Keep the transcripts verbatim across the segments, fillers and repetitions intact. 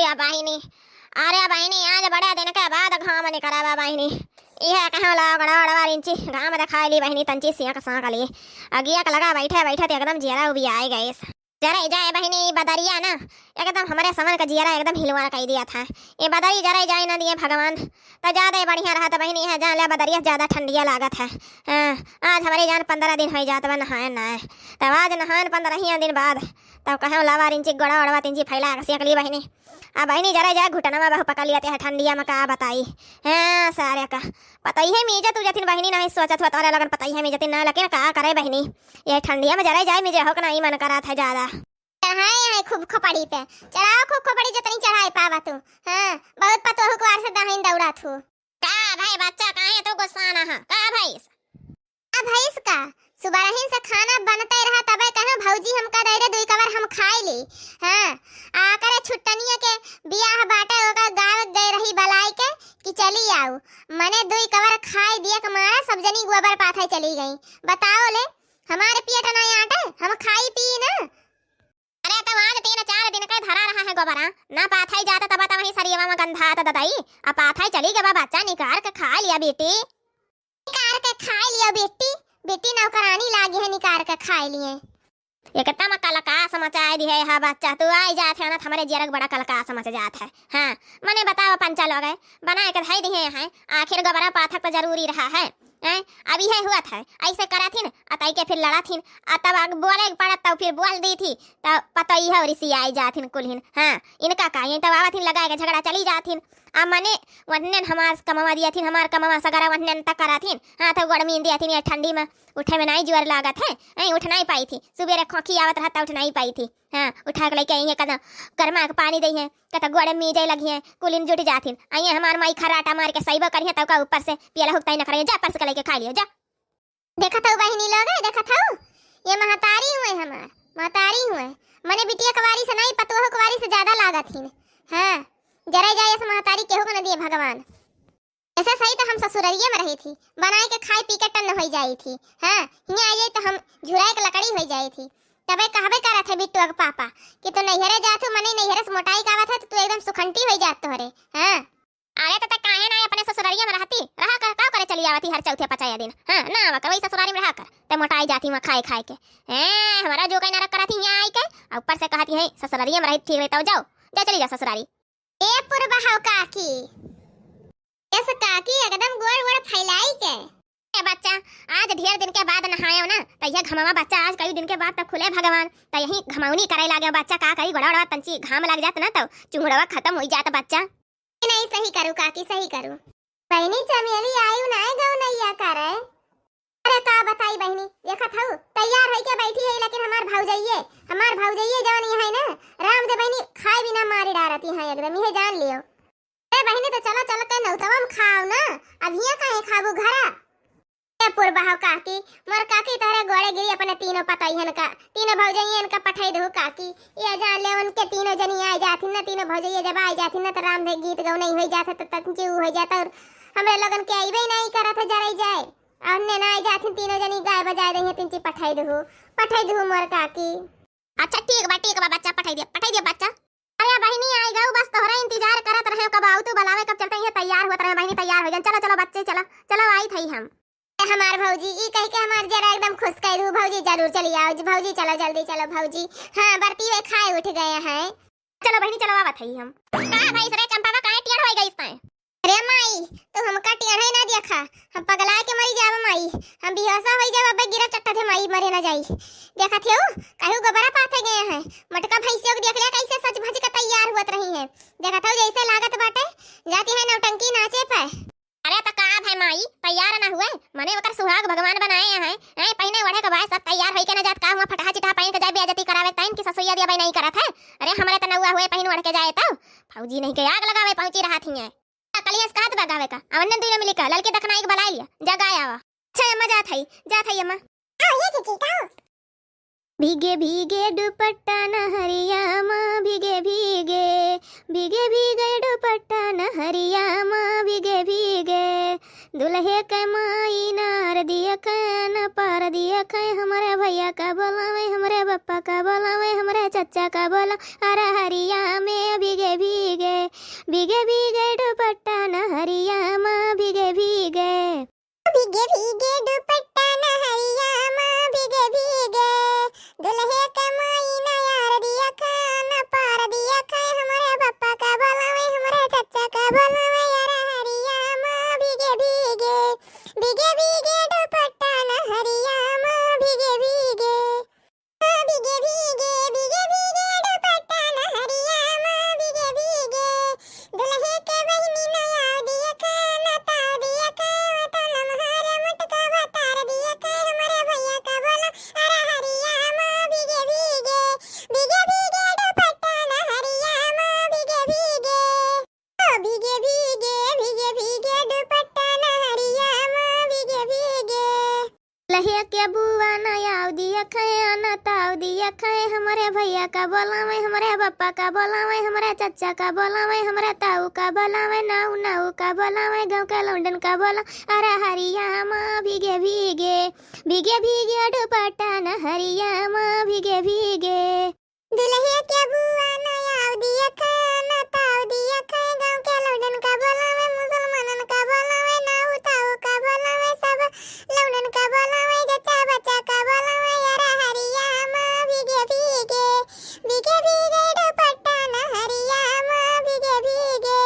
ए बहिनी, अरे बहिनी, आज बड़े दिन के बाद घाम निकरा बा बहिनी। इहे कहूँ ला गोड़वा ओड़वा रिंची घाम देखाइ ली बहिनी, तंची सियक साँक ली। अगिया के लगा बैठे बैठे त एकदम जियरा उबियाइ गइस। जरे जाए बहिनी, बदरिया ना एकदम हमरे समन का जियरा एकदम हिलवाड़ कइ दिया था। ए बदरी जरे जाए ना दिए भगवान, त जादे बढ़िया रहत बहिनी। है जान ले बदरिया ज्यादा ठंडिया लागत है। हाँ, आज हमरे जान पन्द्रह दिन होइ जात बा नहाए ना, तब आज नहान पन्द्रहिया दिन बाद, तब कहूँ लावा रिंची गोड़वा ओड़वा तिंची फैला के सियक ली बहिनी। आ बहिनी, जरे जाए घुटनवा बहु पका लिया ते है ठंडिया में, का बताई। हाँ, सारे का पतइहे मीजत उजतिन बहिनी, नाहीं सोचत हुआ तोरे लगन पतइहे मीजतिन ना, लेकिन का करे बहिनी, ये ठंडिया में जरे जाए मीजे हो के नाहीं मन करत है ज्यादा। चढ़ाए हैं खूब खोपड़ी पे, चढ़ाओ खूब खोपड़ी, जतनी चढ़ाए पावा तू। हाँ, बहुत पतोहू कुआर से दहिन दौड़ा थू। का भाई बच्चा, काहे तू गुस्सा ना है? का भइस? का भइस का? सुबरहिन से खाना बनते रहा, तबे कहो भौजी हमका दे दे दुई कवर, हम खाई ली। हाँ, आ करे छुट्टनिया के बियाह बाटे, ओकर गाँव गए रही बलाई के कि चली आऊ। मने दुई कवर खाई दिए के मारा सब जनी गोबर पाथे चली गई। बताओ ले, हमारे पेट ना आटे, हम खाई पी ना। अरे, त आज तीन चार दिन के धरा रहा है गोबरा, ना पाथई जात तब त वहीं सरियवा में गंधात ददई, आ पाथई चली गवा बच्चा, निकार के खाइ लिया बेटी। निकार के खाइ लिया बेटी, बेटी नौकरानी लागी है, निकार के खाइ लिए। एकदम कलकास मचाइ दिहे हा बच्चा, तू आइ जात है ना त हमरे जियरा के बड़ा कलकास मच जात है। हाँ, मने बताओ पंचा लोग, बनाए के धई दिहे हैं, आखिर गोबरा पाथक त जरूरी रहा है। हैं? अब इहे हुआ था, ऐसे करथिन, आ तई के फिर लड़थिन, आ तब आग बोले के पड़त, तब फिर बोल दी थी, तब पतई है रिसियाई जाथिन कुल्हिन। हाँ, इनका का, ये तब आवथिन लगाए के झगड़ा चली जाथिन। आ मने वहनेन हमार कमवा दिया थिन, हमार कमवा सगरा वहनेन तक करथिन। हाँ, तो गोड़ मीन दिया थिन, ये ठंडी में उठे में नाई जोर लागत है, ऐं उठ नाई पाई थी, सुबेरे खोंखी आवत रहत, उठ नाई पाई थी। हाँ, उठा के लइके अइहें, कदा गरमा के पानी दइहें, कदा गोड़े मीजे लगिहें, कुलिन जुट जाथिन। अइहें हमार माई खर्राटा मार के सइबो करिहें, तब का ऊपर से पियला हुकताई न करिहें, जा परस के लइके खाइ लियो, जा। देखत हऊ बहिनी लोग, देखत हऊ, ये महतारी हुए हमार, महतारी हुए, मने बिटिया कवारी से नहीं, पतोह कवारी से ज्यादा लागत हिन। हाँ, जरे जाए ऐसे महतारी केहू के न दिए भगवान। ऐसे सही त हम ससुररिये में रही थी, बनाए के खाए पी के टन्न होइ जाई थी। हाँ, हियाँ आ जाई त हम झुराए के लकड़ी होइ जाई थी। तबे कहबे करत है बिट्टुआ के पापा कि तू नैहरे जात हो, मने नैहरे से मोटाई के आवत है, त तू एकदम सुखंटी होइ जात तोहरे। हाँ। अरे त, त काहे ना अपने ससुररिये में रहती, रहा कर, का करे चली आवती हर चौथे पचाया दिन। हाँ, ना आवा कर, वही ससुरारी में रहा कर, ते मोटाई जाती वहाँ खाए खाए के। हैं, हमारा जो कहीं नरक करती यहाँ आई के, आ ऊपर से कहती है ससुररिये में रही ठीक रहता, जाओ, जा चली जाओ ससुरारी। ए पुरबहव काकी, यस काकी एकदम गोड़ गोड़ फैलाई के। ए बच्चा, आज ढेर दिन के बाद नहायो ना, त यह घमवा बच्चा आज कई दिन के बाद तब खुले भगवान, त यही घमौनी करे लागे बच्चा, का करी गोड़ा ओड़ा तंची घाम लग जात ना, त चुंगड़वा खत्म होइ जात बच्चा। नहीं, सही करू काकी, सही करू। बहिनी चमेली आयु नाय गौनैया करे। अरे का बताई बहिनी, देखत हऊ तैयार होइके बैठी है, लेकिन हमार भौजइये, हमार भौजइये जवन ये है ना, राम दे बहिनी खाए बिना मारी डारती है एकदम, ये जान लियो। अरे बहिनी तो चलो चल के नौतवा में खाओ ना, अब हियाँ काहे खाबू घरा? ए पुरबहव काकी, मोर काकी तोहरे गोड़े गिरी अपने तीनों पतोहियन का, तीनों भौजइयन का पठाई दहू काकी। ये जान ले उनके तीनों जनी आए जाथिन ना, तीनों भौजइया जब आए जाथिन ना त राम धे गीत गौनई होइ जात है, त तंची ऊ होइ जात है, और हमरे लोगन के अइबे ही नहीं करत है जरई जाए। और ने ना आए जाथिन तीनों जनी गाय बजाए दही तिंची पठाई दहू, पठाई दहू मोर काकी। अच्छा ठीक बा, ठीक बा बच्चा, पठाई दिया, पठाई दिया बच्चा। अरे बहिनी आई गऊ, बस तोहरा इंतजार करत रहे, कब आऊ तू बुलावे, कब चलते ये तैयार होत रहे बहिनी, तैयार हो जान, चलो चलो बच्चे चलो, चलो आई थई हम। हमार भौजी, ई कह के हमार जरा एकदम खुश कर दू। भौजी, जरूर चली आओ जी, भौजी, चलो, जल्दी चलो, भौजी। हाँ, बरती हुए खाए उठ गए हैं। चलो बहिनी, चलो, आवत हई हम। का भइस रे चंपावा, काहे टेढ़ होइ गइस तैं? अरे माई, तू हमका टेढ़े ना देखा, हम पगला के मरी जाब माई, हम बेहोशा होइ जाब, अबे गिरब चट्टा थे माई, मरे ना जाई। देखत हो, कहू गोबरा पाथे गए हैं, मोटका भैंसियों को देख लिया, कैसे सज भज के तैयार हुअत रही हैं। देखत हो, जैसे लागत बाटे, जाती है नौटंकी नाचे पे। अरे त का भय माई, तैयार ना हुए? मने ओकर सुहाग भगवान बनाए हैं। हैं, पहिने ओढ़े के बाद सब तैयार होई के ना जात का हुआ, फटहा चिटहा पहिन के जाए, बेइज्जती करावे टाइम की ससुइया दिया भाई नहीं करत है। अरे हमरे त नौआ हुए पहिन ओढ़ के जाए तो। फौजी नहीं के आग लगावे पहुंची रहत हियां। कलियस कहत बा गावे का, अवन्ने दुइनो मिली का, ललकी दखनाई के बलाए लिया, जा गाय आवा। अच्छा अम्मा जात हई, जात हई अम्मा। आओ ये जीजी का। भीगे भीगे दुपट्टा नहरिया मा, भीगे भीगे, भीगे भीगे दुपट्टा नहरिया मा, भीगे भीगे। दुल्हे के माई नार दिया के, न पार दिया के, हमरे भैया का बोलावे, हमरे पप्पा का बोलावे, हमरे चच्चा का बोला, अरे हरिया में भीगे भीगे। भीगे भीगे दुपट्टा नहरिया मा भीगे भीगे। भीगे भीगे दुपट्टा नहरिया मा भीगे भीगे। दुलहे क माई नयार दिया खान पार दिया खाए, हमरे पप्पा का बोलावे, हमरे चच्चा का बोलावे, अरे हरिया मा भीगे भीगे। भीगे भीगे दुपट्टा नहरिया मा भीगे भीगे। भीगे भीगे, भीगे भीगे दुपट्टा नहरिया मा भीगे भीगे। दुलहे के बहिनी नयाव दिया खान ताव दिया खाए, वो तो लम्हार मुटका बतार दिया खाए, हमरे भैया का बोला, अरे हरिया मा भीगे भीगे। भीगे भीगे दुपट्टा नहरिया मा भीगे भीगे। भीगे भीगे, भीगे भीगे दुपट्टा नहरिया मा भीगे भीगे। लहिया के बुआ नयाव दिया खाए, अना ताव दिया खाए, हमरे भैया का बोलावे, हमरे पप्पा का बोलावे, हमरे चच्चा का बोलावे, हमरे ताऊ का बोलावे, नाऊ नाऊ का बोलावे, गाँव के लौंडन का बोला, अरे हरिया मा भीगे भीगे। भीगे भीगे दुपट्टा नहरिया मा भीगे भीगे। दुलहे के बुआ नयाव दिया खाए, अना ताव दिया खाए, गाँव के लौंडन का बोलावे, मुसलमानन का बोलावे, नाऊ ताऊ का बोलावे, सब लौंडन का बोलावे, जच्चा बच्चा का बोलावे, अरे हरिया मा भीगे भीगे। भीगे भीगे दुपट्टा नहरिया मा भीगे भीगे।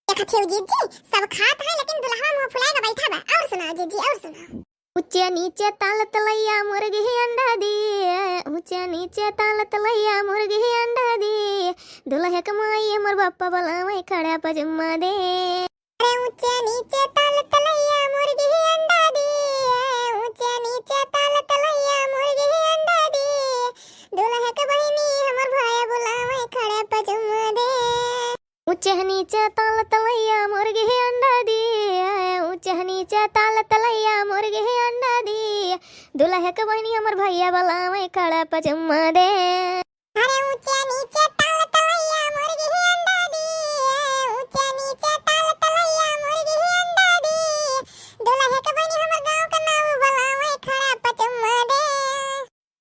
देखत हो जीजी, सब खात है लेकिन दुलहवा मुँह फुलाए के बैठा बा। और सुनाओ जीजी, और सुनाओ। ऊंचे नीचे ताल तलैया मुर्गी अंडा दिए, ऊंचे नीचे ताल तलैया मुर्गी अंडा दिए, दुलहे क माई हमर पप्पा बोलावे खड़ा पचुम्मा दे। अरे ऊंचे नीचे ताल तलैया मुर्गी अंडा दिए, ऊंचे नीचे ताल तलैया मुर्गी अंडा दिए, दुलहे क बहिनी हमर भाई बोलावे खड़ा पचुम्मा दे। ऊंचे नीचे ताल तलैया मुर्गी अंडा दिए, ऊंचे नीचे ताल तलैया मुर्गी अंडा दिए, दुलहे क बहिनी हमर भैया बोलावे खड़ा पचुम्मा दे। अरे ऊंचे नीचे ताल तलैया मुर्गी अंडा दिए, ऊंचे नीचे ताल तलैया मुर्गी अंडा दिए, दुलहे क बहिनी हमर गाँव क नाऊ बोलावे खड़ा पचुम्मा दे।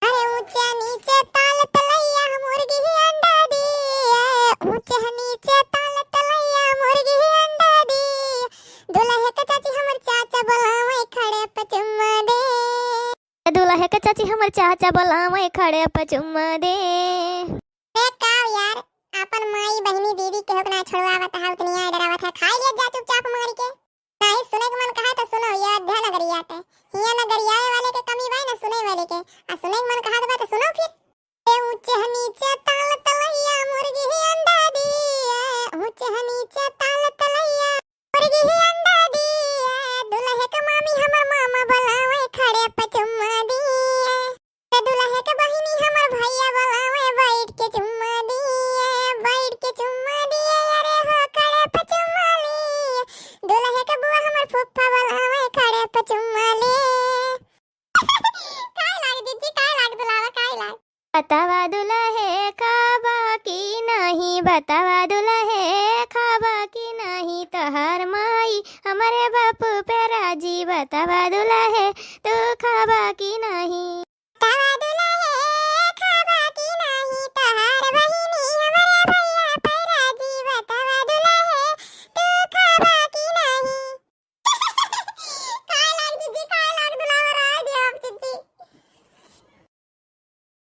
अरे ऊंचे नीचे ताल तलैया मुर्गी अंडा दिए, ऊंचे नीचे ताल तलैया मुर्गी अंडा दिए, दुलहे क चाची हमर चाचा बोलावे खड़े पचुम्मा दे। दुलहे क चाची हमर चाचा बोलावे खड़े पचुम्मा दे। ए का यार, आपन माई बहिनी दीदी केहू के ना छोड़वावत है, उतनिया डरावत है, खाई ले जा चुपचाप मारी के। नाही सुने के मन कहा तो सुनो, ये अयोध्या नगरिया ते। हिया नगरियाए वाले के कमी बाय ना सुने वाले के। आ सुने के मन कहा बा तो सुनो फिर। ए ऊंचे नीचे ताल तलैया मुर्गी ही अंडा दिए, ऊंचे नीचे ताल तलैया मुर्गी ही अंडा दिए, दुलहे के मामी हमर मामा बोलावे खड़े पचुम्मा दिए। ए दुलहे के बहिनी हमर भैया बोलावे बैठ के चुम्मा दिए, बैठ के चुम्मा दिए, अरे हो खड़े पचुम्मा लिए। दुलहे के बुआ हमर फूफा बोलावे खड़े पचुम्मा लिए। काय लाग दीदी, काय लाग दुलावा, काय लाग? बतावा दुलहे खाबा की नाही, बतावा दुलहे खाबा की नाही, तोहार माई हमरे बापू पे राजी, बतावा दुलहे तू खाबा की नाही।